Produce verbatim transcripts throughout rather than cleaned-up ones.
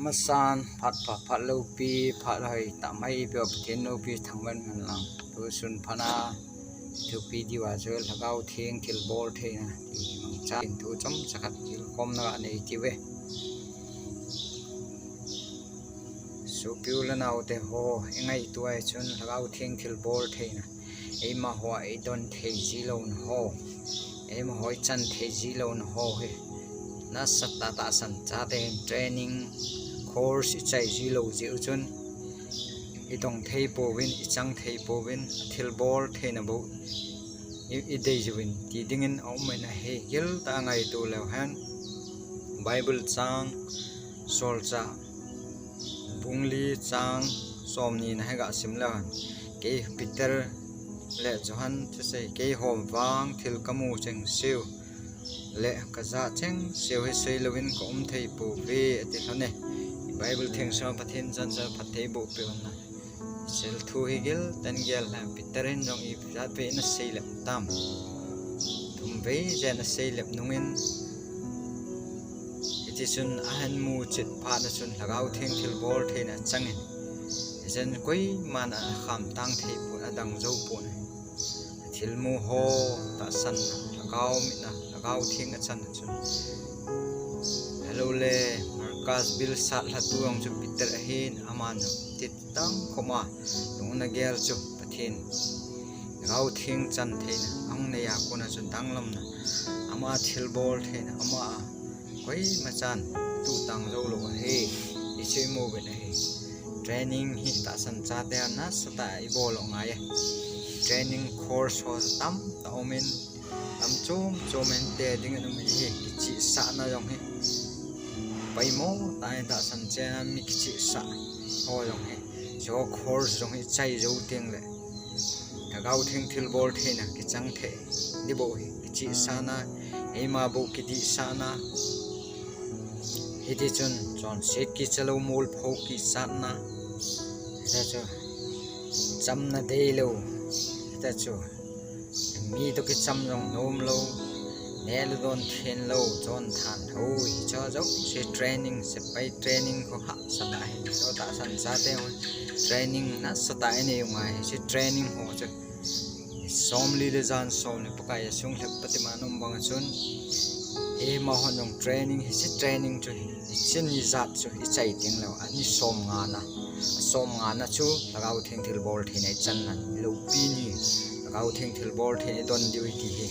Masan, phat pha, phat loupi, phat hoi, tamai pia Pathen loupi thangvah hen lang. Tusun phat na, thupi diu a chu Lhagao Theng thilbol theina, ti mangcha in thu chomcha khat thilkhomna nei ti ve. Sopi u le nao te ho, i ngaito a chun Lhagao Theng thilbol theina. Eima ho i don thei ji louna ho, eima ho i chan thei ji louna ho hi nasatah tahsan chate hin training course i chai ji lou jeh u chun i dong thei pouvin, i chang thei pouvin, thilbol theina bou i, i dei jiuvin ti dingin a um in ahi. Giltah a ngaito leu hen, Bible chang Solchah bung li chang somni na hi ga sim leu hen, kei Peter le Johan chu sei, kei ho vang thil ka mu cheng seh u le ka ja cheng seh u hi sei louvin ka um thei pouve, ati lhon e. Bible thengsunga Pathen chan chan phatthei boh peh un lang. Sel thu hi giltah in gel hen, Peter in jong ijat vei na sei lep tam. Thum vei jen a sei lep nungin, hiti chun a hin mu chet phat na chun Lhagao Theng thilbol theina chang in, jen koiman a kham tang thei pon, a dang jou pon. Thil mu ho tahsan na, Lhagao mitna, Lhagao Theng a chan na chun. Hello le, Marcus bil sat lhatu jong chu Peter ahin, aman jong ti tang khoma lungna gel chu Pathen Lhagao Theng chan theina ahung nei a kona chun danglomna, ama thilbol theina, ama a koima chan tu tang jou lou ahi, i chu i mu uvin ahi. Training hi tahsan chate a nasatah a i bol u ngai e. Training course ho tamtah um in, lam chom chom in te ding in um in ahi, kichehsahna jong hi poimo tah in tahsan chate a mi kichehsah ho jong hi, jo course jong hi chai jou teng le Lhagao Theng thilbol theina kichang thei ding bou hi, kichehsahna, eima bou kidihsahna, hiti chun chonset kicha lou, molpho kichatna, hita chu chamna deilou, hita chu mi toh kicham jong nom lou, neh le don then lou, chon than lou, hicho jouse training, sepai training kho hahsatah ahi. Chu tahsan chate ho training nasatah i nei u ngai, hiche training ho chu somli le jan somni Pakai a sung lhep pati man um banga chun, eima hon jong training, hiche training chu hi, hiche ni jat chu i chai teng leu, ani somnga na, somnga na chu Lhagao Theng thilbol theina i chan na, loupi ni Lhagao Theng thilbol theina i don diu ahi ti hi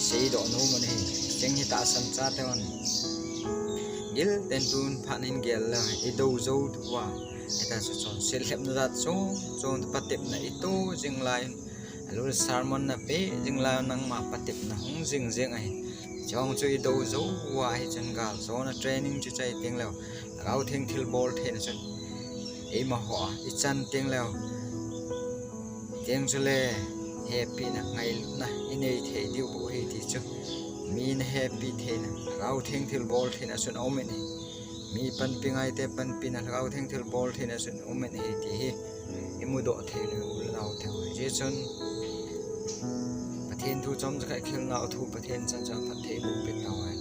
seidoh nom u ahi. Cheng hi tahsan chate hon giltah in tun phat in gel le i do jou diu a, hita chu chonset lhepna jat chom chom, patepna i to jing lai in, alou le sermon na pe jing lai in nangma patepna hung jing jing ahi. Chong chu i do jou uva ahi chun galjona training chu chai teng leu, Lhagao Theng thilbol theina chun eima ho a i chan teng leu, teng chule hepina, ngailutna i nei thei diu bou ahi ti chu. Mi na hepi theina, Lhagao Theng thilbol theina chun a um in ahi. Mi panpi ngaite panpina, Lhagao Theng thilbol theina chun um in ahi ti hi i mudoh thei u le nao te ho. Hijeh chun Pathen thu chomcha khat khel nau thu Pathen chan chan phatthei boh peh tauhen.